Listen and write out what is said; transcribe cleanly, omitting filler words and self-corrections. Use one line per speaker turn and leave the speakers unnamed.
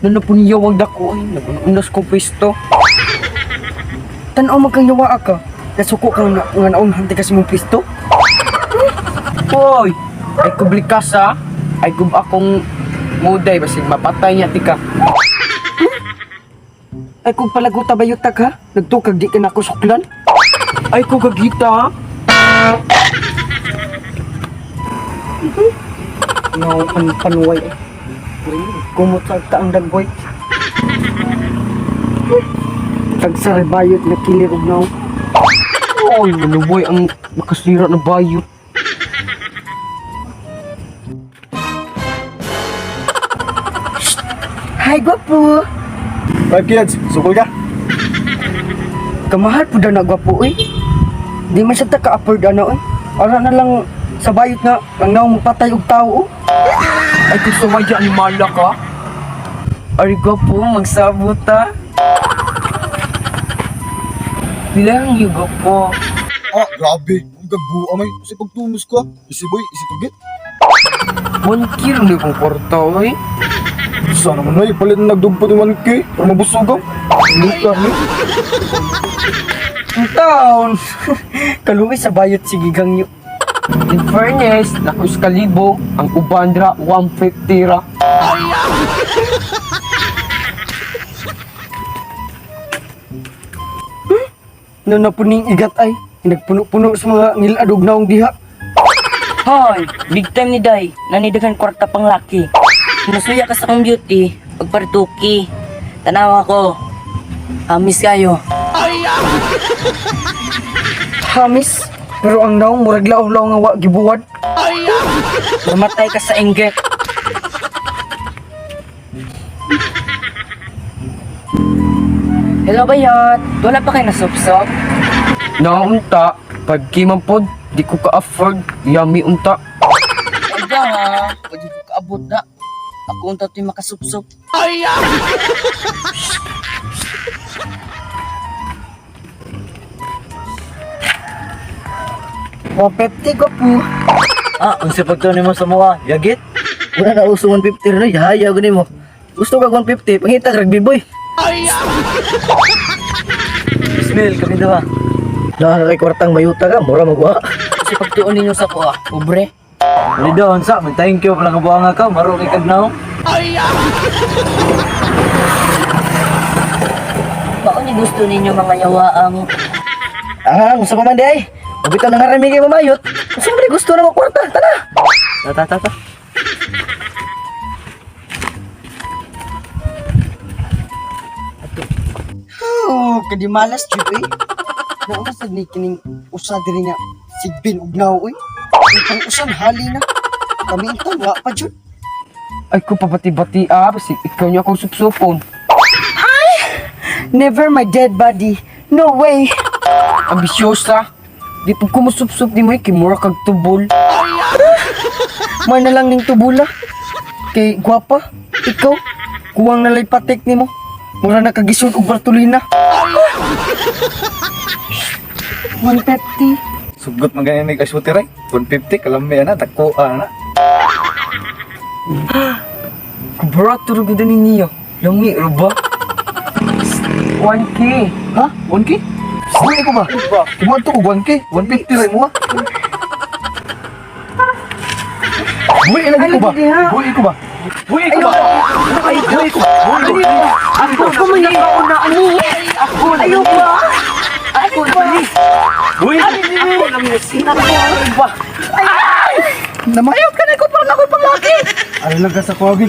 Nano po niya wag dako ay nagunas ko pwesto. Tan-aw man kang yawa ka. Nasuko ka nga, nga naunhan ka sa imong pwesto. Hoy, ay kublikas ha. Ay kub akong muday basig mapatay niya tika. Ay kung palaguta bayutag ha, nagtukag di ka na ako suklan. Ay ko gagita ha. No, ang panuway eh. Kumot sa ta ang dagboy. Tagsar bayot na kilir og naw. Oy, manuboy ang makasira na bayot. Hi, gwapo.
Five kids, sukol ka.
Kamahal po daw na gwapo eh. Di man siya ta ka-afford ana eh. Ara na lang sa bayot nga ang naong mapatay og tao. Oh. Ay kung sumaya ni mala ka. Ay gwapo, magsabot ta. Bilang yung gwapo.
Ah, grabe. Ang gagbuo may. Kasi pagtumos ko, isiboy, isitugit.
1 kilo na kong kwarta eh.
Sana man ay, palit na nagdugpo ni 1K para mabusog ka. Luka ni.
Ang taon. Kaluwi sa bayot sige gang nyo. In fairness, nakus kalibo, ang ubandra 150 ra. No na puning igat ay, nagpuno-puno sa mga ngiladog naong diha.
Hoy, big time ni Day. Nanidagan kwarta pang laki. Nasuya ka sa akong beauty, pagpartuki. Tanawa ko. Amis kayo.
Hamis, pero ang naong murag law-law nga wa gibuwad.
Mamatay ka sa inggit. Hello, bayot. Wala pa kayo nasupsop?
Naunta, pagkiman pod, di ko ka-afford, yummy unta.
Ay ba ha? Pwede ko kaabot na. Ako unta to'y makasupsop.
Wa pepti ko po.
Ah, ang sipag to nimo sa mga yagit. Wala na uso 150 rin, yahaya gani mo. Gusto ka 150, pangita ka rugby boy. Ismail, kami daw. Na kay kwartang mayuta ka, mura magwa.
Kasi pagtuon ninyo sa kuha, pobre.
Uli daw, unsa, mag thank you pala kabuanga ka, maro kay kagnaw.
Mao ni gusto ninyo mga yawaang
Ah, unsa pa man di ay? Ubitaw na nga rami kay mamayot. Unsa man di gusto na mo kwarta, tara. Ta ta ta. ta.
Oh, kadimalas jud eh. Naunsa ni kining usa diri nga sigbin og naw eh. Ang pang-usan hali na. Kami intang wa pa jud. Ay ko pabati-bati ah, basi ikaw niya akong supsupon. Never my dead body. No way. Ambisyosa. Di po ko musupsup ni mo eh, kimura kag tubol. May na lang ning tubula. Kay gwapa, ikaw, kuwang nalay patik nimo. Mura na kagisod og Bartolina. 150.
Sugot man ganyan ni Kasuti ray. 150, kalami na, dako na.
Kubarato ra gud ni niya. Lami ra ba? 1K.
Ha? 1K? Buhi ko ba? Kumuha to ko 1K. 150 ray mo ha. Buhi lagi ko ba? Buhi ko ba? Buhi ko ba? Buhi ko ba? Buhi ko ba?
Ako ko man nakauna ani. Ako ayo ba? Ako ba?
Buhi!
Ba? Namayot ka na ko para ako'y panglaki.
Ano lang ka sa kogi?